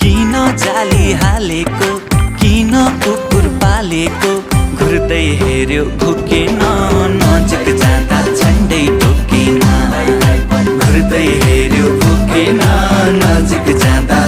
किन जाली हालेको, किन कुकुर पालेको, घुर्दै हेर्यो भुकेन, नजिक जाँदा झन्डै टोकेन। घुर्दै हेर्यो भुकेन, नजिक जाँदा